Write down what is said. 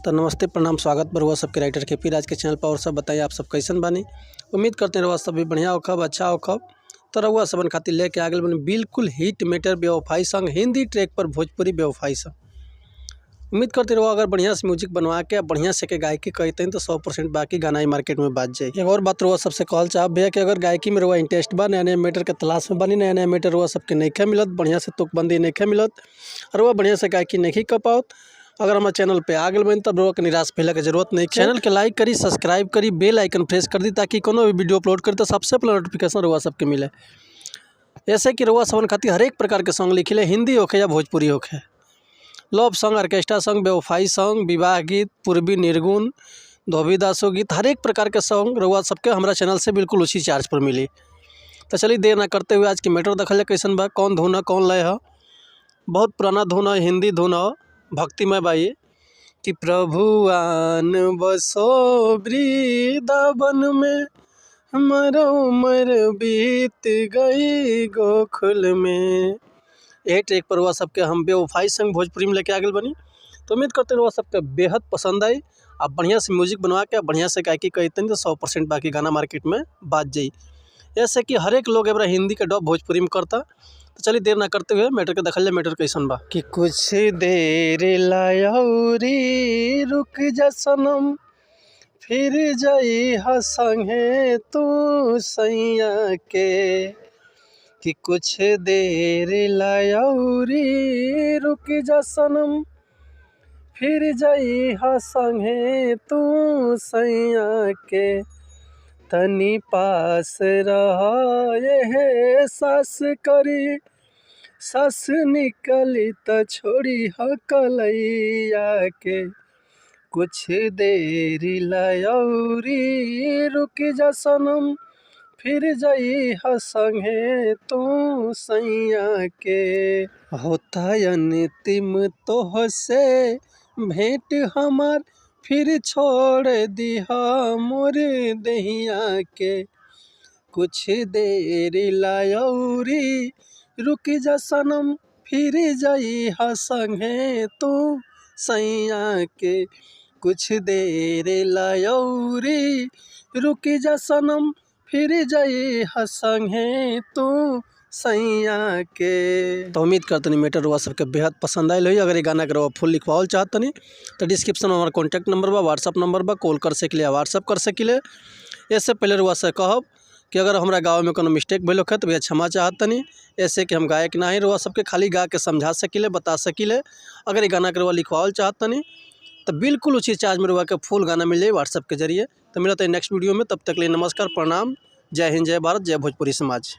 तो नमस्ते, प्रणाम, स्वागत बा रउआ सबके राइटर के पी राज के चैनल पर। और सब बताइए, आप सब कैसन बानी? उम्मीद करते हैं रउआ सब भी बढ़िया होखब, अच्छा होखब। तो रउआ सबन खातिर लेके आ गइल बानी बिल्कुल हिट मेटर बेवफाई संग, हिंदी ट्रैक पर भोजपुरी बेवफाई संग। उम्मीद करते रहो अगर बढ़िया से म्यूजिक बनवा के बढ़िया से के गायकी कहते हैं तो 100% बाकी गाना ही मार्केट में बाज जाए। एक और बात रउआ सबसे कहल चाहब भैया कि अगर गायकी में रउआ इंटरेस्ट बा, नया नया मैटर के तलाश में बनी, नया नया मैटर रउआ सबके नइखे मिलत, बढ़िया से तुकबंदी नइखे मिलत, रउआ बढ़िया से गायकी नहीं कर पाओत, अगर हमारे चैनल पे आ गइल बानी तब रउआ के निराश भइला के जरूरत नहीं। चैनल के लाइक करी, सब्सक्राइब करी, बेल आइकन प्रेस कर दी ताकि कोनो भी वीडियो अपलोड करी तो सबसे पहले नोटिफिकेशन रउआ सबके मिले। ऐसे कि रउआ सबन खातिर हरेक प्रकार के सॉन्ग लिखिले, हिंदी होखे या भोजपुरी होखे, लव सॉन्ग, ऑर्केस्ट्रा सॉन्ग, बेवफाई सॉन्ग, विवाह गीत, पूर्वी निर्गुण, धोबी दासो गीत, हर एक प्रकार के सॉन्ग रउआ सबके हमारा चैनल से बिल्कुल उसी चार्ज पर मिली। तो चलिए देर ना करते हुए आज की मैटर देखल जाए कैसन बा, कौन धुन है, कौन लय है। बहुत पुराना धुन है, हिंदी धुन है, भक्तिमय बा ये कि प्रभु आन बसो वृंदावन में, हमारो उम्र बीत गई गोकुल में। यही ट्रैक पर रउआ सबके हम बेवफाई संग भोजपुरी में लेके आ गइल बानी। तो उम्मीद करते रउआ सबके बेहद पसंद आई। आप बढ़िया से म्यूजिक बनवा के बढ़िया से गायकी कहते तो 100% बाकी गाना मार्केट में बाज जाई। ऐसे कि हर एक लोग एबरा हिंदी के डब भोजपुरी में करता। तो चलिए देर ना करते हुए मैटर के देखल जाए, मैटर कैसन बा। कि कुछ देर लायौरी रुक जा सनम, फिर जाई ह संगे तू सैया के। कि कुछ देर लायौरी रुक जा सनम, फिर जाई ह संगे तू सैया के। तनी पास रह हे सास करी, सास निकली त छोड़ी ह कलैया के। कुछ देर लायौरी रुक जा सनम, फिर जाई ह संगे तू सैया के। होता अंतिम तोह से भेंट हमार, फिर छोड़ दिहा मोर दहिया के। कुछ देर लायौरी रुक जा सनम, फिर जाई ह संगे तू सैया के। कुछ देर लायौरी रुक जा सनम, फिर जाई ह संगे तू सैया के। तो उम्मीद करतनी मैटर रउआ सबके बेहद पसंद आयल होई। अगर ये गाना के रउआ फुल लिखवावल चाहतनी तो डिस्क्रिप्शन में हमारा कॉन्टैक्ट नंबर बा, व्हाट्सअप नंबर बा, कॉल कर सकिले या व्हाट्सअप कर सकिले। इससे पहले रउआ से कहब कि अगर हमरा गावे में कोनो मिस्टेक भइल होखे तो भैया क्षमा चाहतनी। ऐसे कि हम गायक ना ही, रउआ सबके खाली गा के समझा सकिले, बता सकिले। अगर ये गाना के रउआ लिखवावल चाहतनी तो बिल्कुल उसी चार्ज में रउआ के फुल गाना मिल जाई व्हाट्सअप के जरिए। तो मिलते हैं नेक्स्ट वीडियो में, तब तक के लिए नमस्कार, प्रणाम, जय हिंद, जय भारत, जय भोजपुरी समाज।